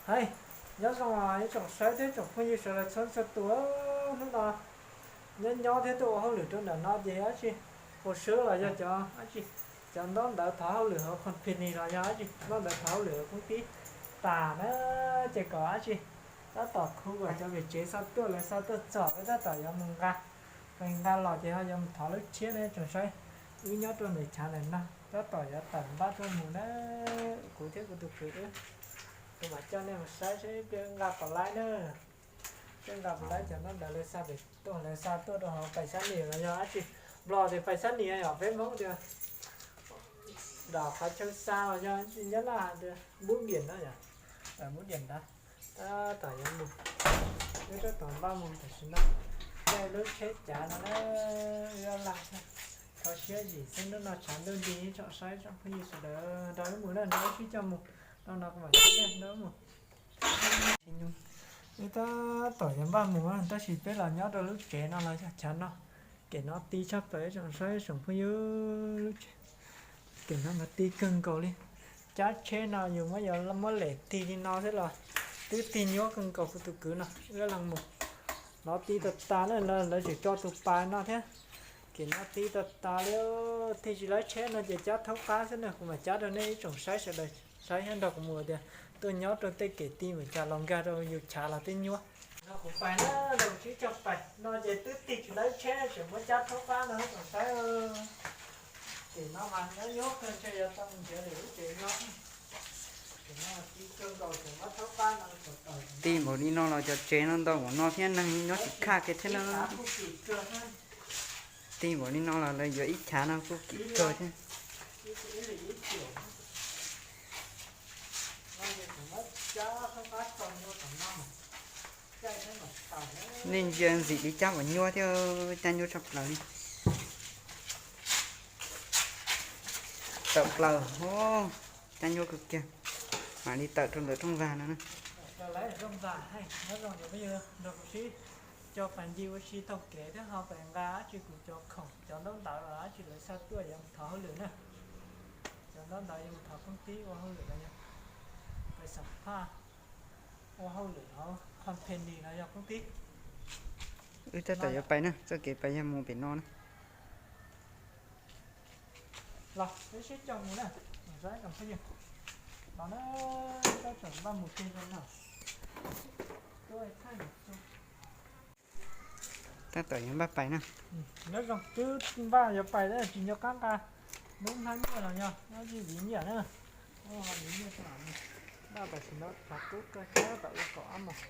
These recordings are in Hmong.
Hais, nyob zoo ib tsoom saib thiab tsoom phooj ywg sawv daws txhua txhua tus. Hnub no nyob nyob thiab tuaj ua hauj lwm rau ntawm no ces dab tsi, hu swb los yog cov dab tsi, cov ntaub ntawv thov hauj lwm hauv company los yog dab tsi, ntaub ntawv thov hauj lwm hauv koob tib tas na, ces kom dab tsi tab tom khu kom cov pem tsev xa tuaj, lawv xa tuaj txog wb tab tom yuav mus nqa, nqa los ces ho yuav mus thov lub tshiab na tsoom saib. Wb nyob rau ntawm chav ntawm no tab tom yuav tawm npaj tuaj mus na, kuv thiab kuv tus kwv wb, kuv mam coj nej mus saib seb pliag nqa pom laib na. Pliag nqa pom laib cov ntaub ntawv lawv xa pem tuaj, lawv xa tuaj rau hauv pais xab nis los yog dab tsi, Nplog tias pais xab nis, yog peb Hmoob tias nram qhov chaw xa los yog dab tsi, Nyab Laj hais tias bub diam no yom, bub diam ntawd. Tab tom yuav mus, wb tab tom npaj mus tam sim no, caij lub tsheb cav no na, wb laj thiab. Kho siab zim xwb, hnub no tshav ntuj nti, tsoom saib tsoom phooj ywg sawv daws nrog wb mus na, nrog wb sib coj mus, no no kuv mam coj nej nrog wb mus. Wb tab tom yuav npaj mus tab sis peb los nyob rau lub tsev no los yog chav no, kem no ti tshaj plaws tsoom saib tsoom phooj ywg, lub tsev kem no mas ti kawg nkaus li. Cab tsheb no yus muab, yog muab lem tig li no xwb los twb tig nyuaj kawg nkaus. Kuv tus kwv no wb leej mus, no ti tas tas na, lawv tseem tso tus pas no thiab. Kem no ti tas tas li, tig tsis laib tsheb no ces cab thaub qab xwb na, kuv mam cab rau nej ib tsoom saib sawv daws saib thiab nrog kuv mus tias tuaj nyob rau tej kem ti npaum cas los nkag rau yus chav los twb nyuaj. No kuv pais na, rau sib cog pais no ces twb tig tsis laib tsheb, tseem muab cab thaub qab no tsoom saib. Kem no mas nyob nyob kawg ntshe yuav tau mus nrhiav lwm lub tsev nyob. Kem no ti kawg nkaus, tseem muab thaub qab no tau tau. Ti npaum li no los cov tsev no ntau npaum no thiab neeg nyob tsis khaj kiag thiab na. Ti npaum li no los lawv yuav ib chav no kuj kim kawg thiab. Nej ntsia ntxim li cab mas nyuaj thiab, cab nyuaj tshaj plaws li. Tawm plaws, cab nyuaj kawg kiag. Mam li tawm rau ntawm rooj vag no na. Cov pais ncig ua si taug kev thiab ho pais nqa dab tsi kuv cov khoom, cov ntaub ntawv los dab tsi lawv xa tuaj yuav mus thov hauj lwm na. Cov ntaub ntawv yuav mus thov koob tib ua hauj lwm los yog pais xam phaj ua hauj lwm hauv company los yog koob tib. Wb tab tom yuav pais na, txoj kev pais yog mus pem no na. Los wb sib coj mus na, saib tsoom phooj ywg. Los na, tab tom npaj mus kiag no. Tab tom yuav npaj pais na. Nyob zoo, twb npaj yuav pais tab tsis nco qab nqa lub hnab nyiaj los yog dab tsi viv nyiaj na. Viv nyiaj, npaj tam sim no tshav kub kawg, tab tom ua kaum ob moos.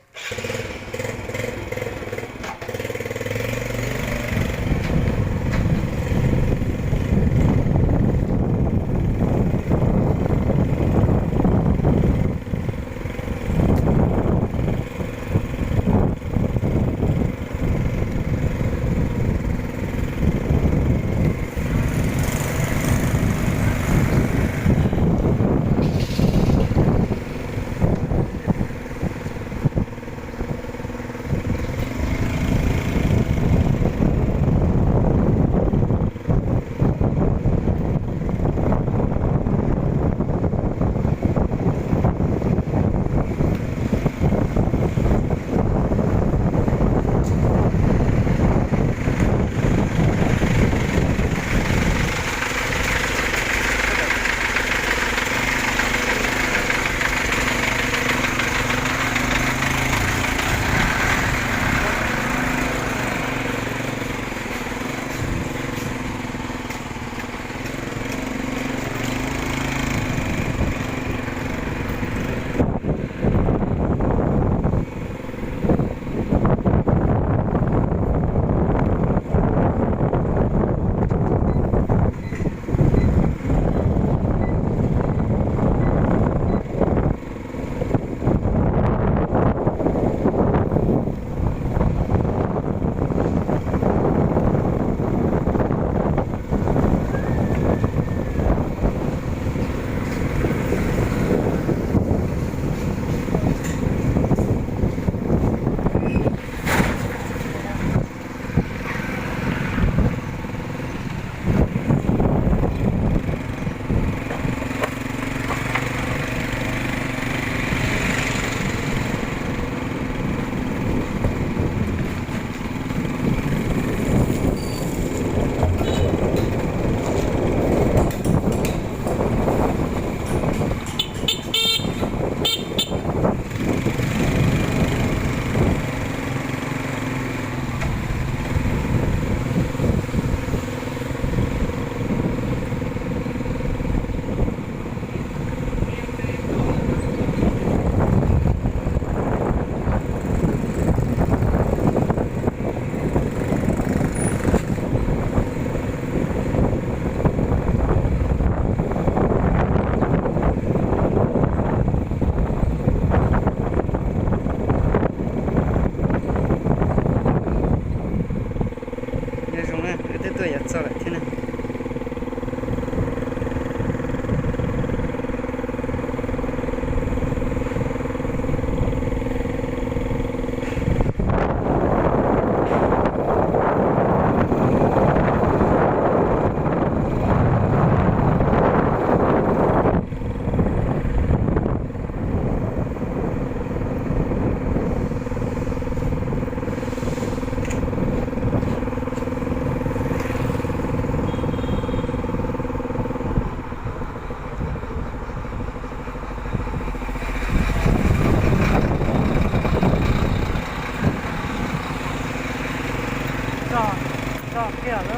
Kiag lub,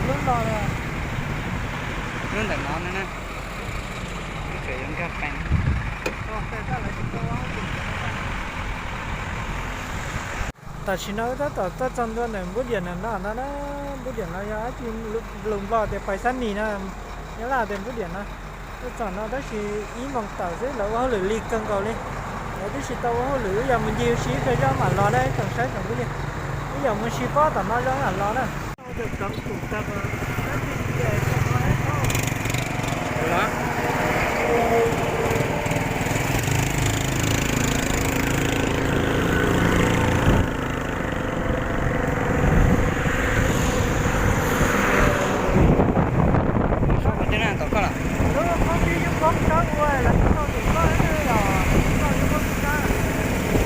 lub no, lub ntawm no na, tseem yuav nkag peev. Tam sim no wb tab tom tuaj txog ntua ntawm npub diam ntawm no no na. Npub diam no yog dab tsi, lus Nplog tias pais xab mis na, Nyab Laj tias npub diam no. Tuaj txog no tab sis ib moos tawm xwb lawv ua hauj lwm lig kawg nkaus li. Lawv twb tsis tau ua hauj lwm, wb yog mus ncig ua si ib pliag zog mam los na, tsoom saib tsoom phooj ywg. Wb yog mus si pob tom no zog mam los na.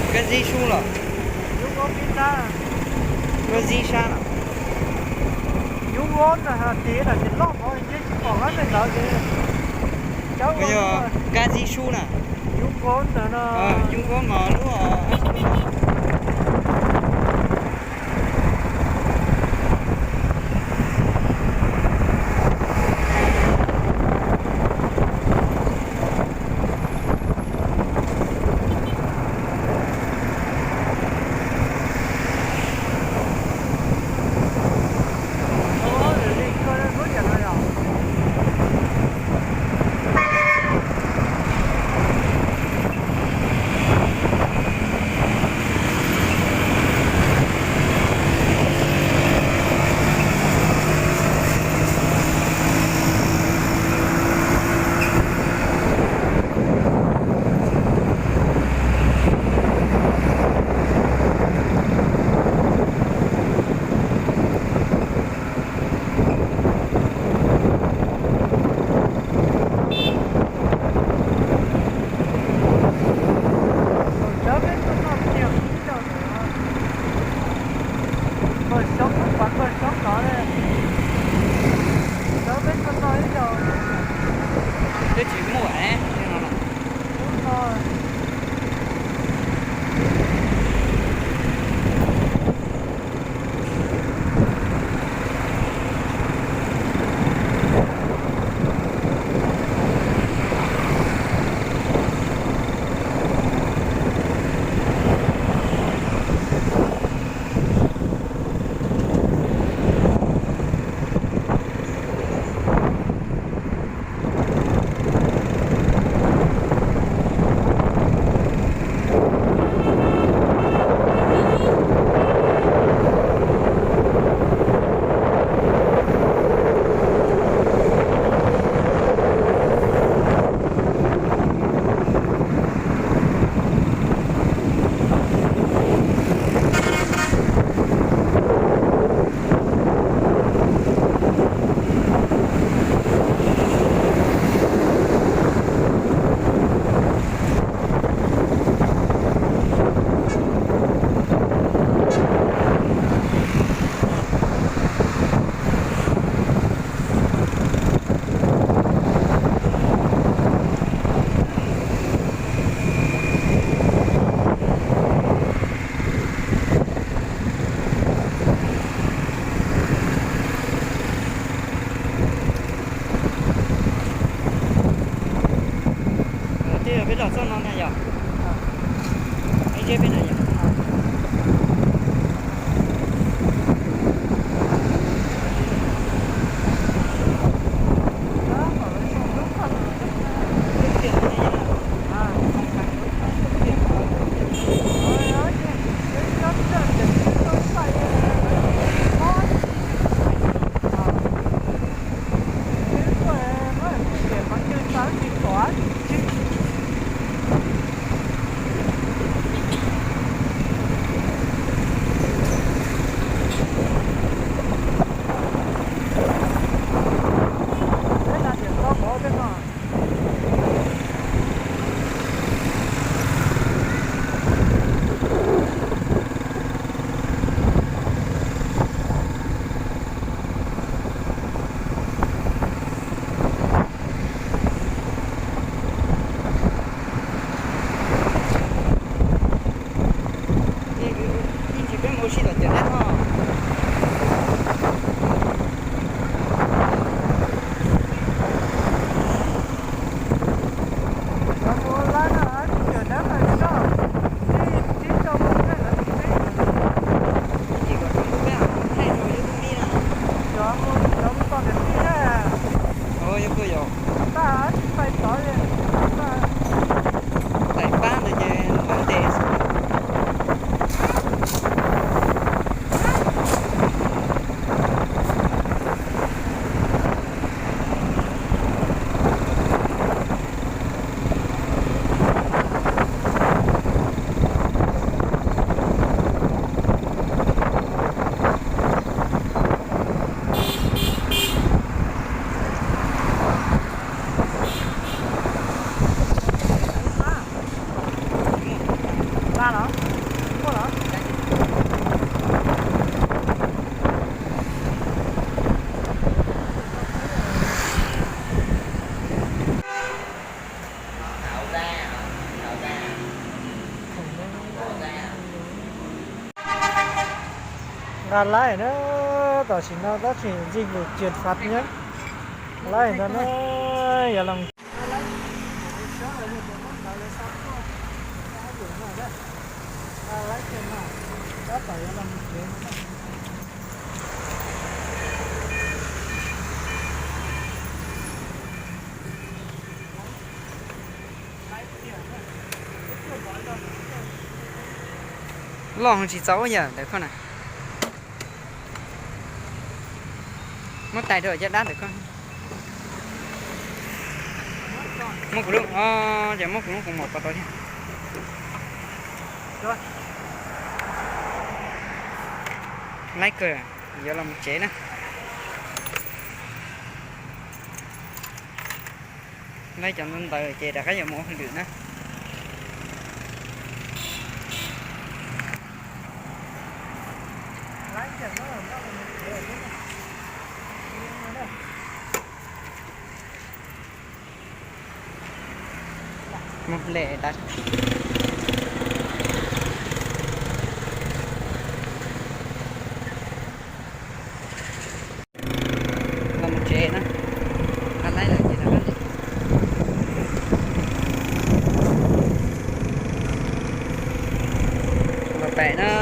Koj zib sub los? Koj zib sab los? Yog kab zib sub na. Yub npab mas lub Twb tsis muaj no. Peb los txoj no na yog? Peb zeb peb na yog? Nqa laib na, tam sim no tab sis ntxig vwm cias fas nyob. Laib ntawd na, yog los loj tsis txaus yam ntawd koj na. Muab tais rau caj dab ntawm koj. Muab kuv lub, o, ces muab kuv lub kuv mam pov tau thiab. Laib kawg, yuav los mus tsev na. Laib cov ntawd ces rov qab yuav mus ua hauj lwm na. Mus nplej tas. Los mus tsev na. Qab laib lawm ces rov qab los pem na.